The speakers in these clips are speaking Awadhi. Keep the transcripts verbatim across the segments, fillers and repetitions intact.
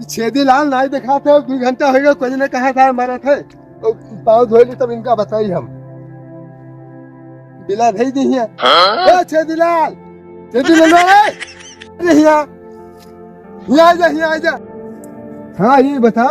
छेदी लाल नाहीं देखात है, दुइ घंटा होइ गवा, कोई न कहा था मरत है। और पाँव धोइ ली तब इनका बताई हम। बिला भेज दी हियाँ। हाँ? ए छेदी लाल, छेदी लाल रे, अरे हियाँ, हियाँ आ जा, हियाँ आ जा। हाँ, ये बता,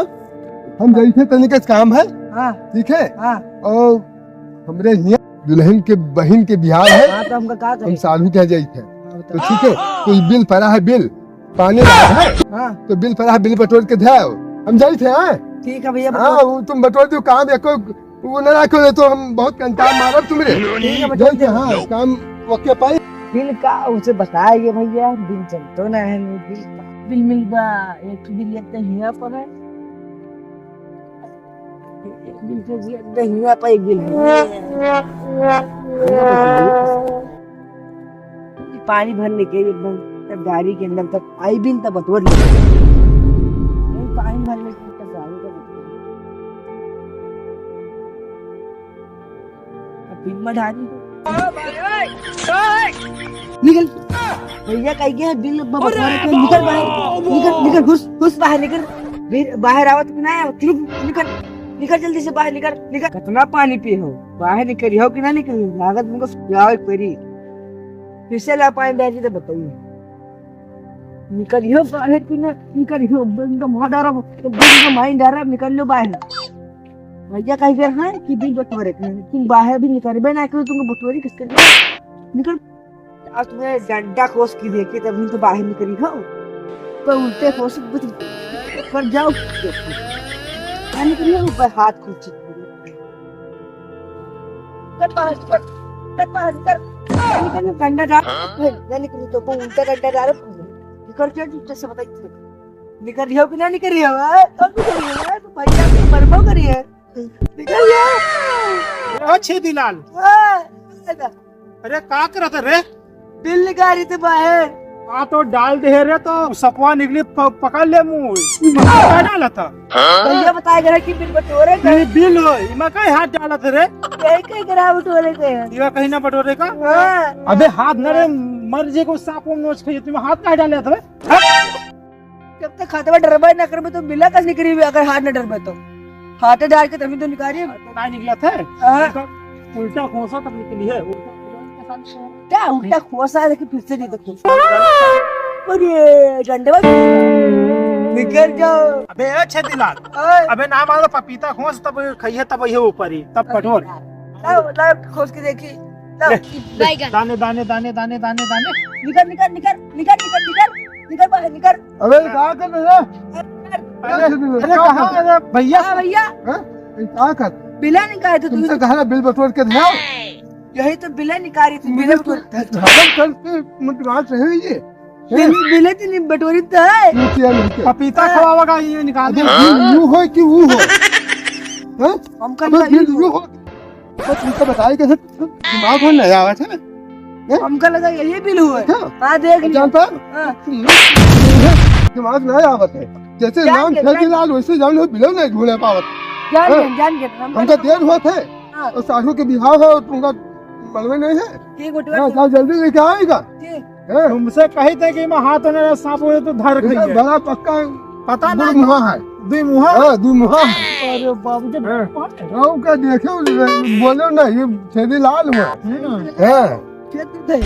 हम जइथे तनिक काम है, हाँ। ठीक है? हाँ। और हमरे हियाँ दुलहिन के बहिन के बिहाव है। हाँ, तो हमका का हम करे? साढ़ू के जइथे। हाँ, तो बताओ। ठीक है, तो ई बिल परा है, बिल पानी रहा है। हाँ। तो बिल परा है, बिल बटोर के दे आओ। हम जइथे, हाँ? ठीक है भइया, हाँ, बटोर। वो तुम बटोर दियो काम, एको वो न राखो, नहीं तो हम बहुत कंटाल मारब तुमरे। ठीक है, बटोर जइथे, दियो। हाँ, काम ओके पाई। बिल का उसे बताइए भइया, बिल चलतो ना है, नहीं बिल का। बिल मिल बा, एक बिल एक तो हिया पर है। बिल तो जी, दहिया पे एक बिल है। पानी भरने के एकदम तब गाड़ी के अंदर तक आई बिल तब बटोर ले। पानी भरने के तब गाड़ी का बटोर। अब बिल में डाली। निकल। भइया कह गया बिल ब-, बटोरे के, निकल बाहर। निकल, निकल, घुस, घुस बाहर, निकल। फिर बाहर आवत कि ना आवत, निकल, निकल, निकल जल्दी से बाहर, निकल, निकल। कितना पानी पिए हो? बाहर निकलिहो कि ना निकलिहो? लागत मुझको जावे परी। फिर से ला पानी डाल के तो बताइए। निकलिहो बाहर कि ना निकलिहो? बंद मार डारा, तो बंद मार डारा, निकल लो बाहर। भइया कह गया है कि बिल बटोरे के, तुम बाहर भी निकलबे ना करो, तुमको बटोरी किसके लिए? निकल। आज तुम्हें डंडा खोस के देखे तभी तो बाहर निकली हो। पर उल्टे खोस के बच-, पर जाओ। बाहर निकली हो, ऊपर हाथ खोस के। कर बाहर, कर, कर बाहर, कर। निकल, डंडा डाल। नहीं निकली तो वो उल्टा डंडा डालो। निकल के जैसे बताइए। निकल रही हो कि ना निकल रही हो? ए, कब निकल रही हो? ए, तो भइया, तो मरबो करी है। निकल गया। ए, छेदी लाल। हाँ, दादा। अरे, का करत रे? बिल निकाली थे बाहर। हाँ, तो डाल दे रे, तो सपवा निकली, प-, पकड़ ले मुँह। का डाला था? भइया बताए गए कि बिल बटोरे का। ये बिल हो, इमा का हाथ डाला था रे? यही कहीं करा बटोरे के। इमा कहीं ना बटोरे का? हाँ। अबे, हाथ न रे, मर जे को सांप नोच खाइए, तुम हाथ का डाला था रे? जब तक हाथवा डरबा ना करबे तो बिला कस निकरी, अगर हाथ ना डरबे तो। हाथे डाल के तभी तो निकारी। तो ना निकला था। हाँ। उल्टा, उल्टा खोसा तब निकली है। उल्टा खोसा के साथ क्या उल्टा खोसा है, लेकिन फिर से नहीं तो खोसा। अरे, डंडवा निकल जाओ। अबे, ए छेदीलाल। ओए। अबे, ना मारो पपीता खोस तब खाइए, तब ये ऊपर ही, तब कठोर। लाओ, लाओ, खोस के देखी। लाओ। ले, ले, बैगन। दाने, दाने, दाने, दाने, दाने, दाने। निकल, निकल, निकल, निकल, निकल, निकल, निकल बाहर, निकल। अबे, का कर रहे हो? अरे, अरे, कहाँ, अरे, भैया। हाँ, भैया। हाँ? ये का कर? बिला निकाले थे तुमसे तुमने। कहा ना, बिल बटोर के दे आओ। यही तो बिला निकाली थी, तुमसे बिला तो बटोर। धर्म करके मत बात है ये। बिल, बिले तो नहीं बटोरी तो है। ये क्या नहीं क्या? पपीता हाँ। खवावा का ये निकाल अबे, दे। बिल यू हो कि वो हो? हाँ? हम कर अबे, बिल यू हो। तो तुमको बताए कैसे दिमाग में नहीं आवा था ना? हैं? हमका लगा यही बिल हुआ है। हाँ। हाँ, देख लिया। जानता है? हाँ। दिमाग नहीं आवत है। जैसे जान नाम के, जान छेदीलाल, वैसे जान लो, बिलो नहीं ढूंढे पावत। जान हाँ। के, जान के, हमका हमका देर हुआ था। हाँ। और साढ़ू के बिहाव है, और तुमका मालूम नहीं है? ठीक, उठवा हाँ, दो। जाओ जल्दी लेके आएगा। ठीक। हैं? तुमसे कही थे कि मैं हाथ होने वाला सांप हो तो धर इधर खइए। बड़ा पक्का पता नहीं। दुई मुहा है। दुई मुहा? हाँ, दुई मुहा है। अरे बाबू जी, हाँ। गाँव का देखे, बोलो ना, ये छेदीलाल हुआ। है ना? हाँ। छेदी थे।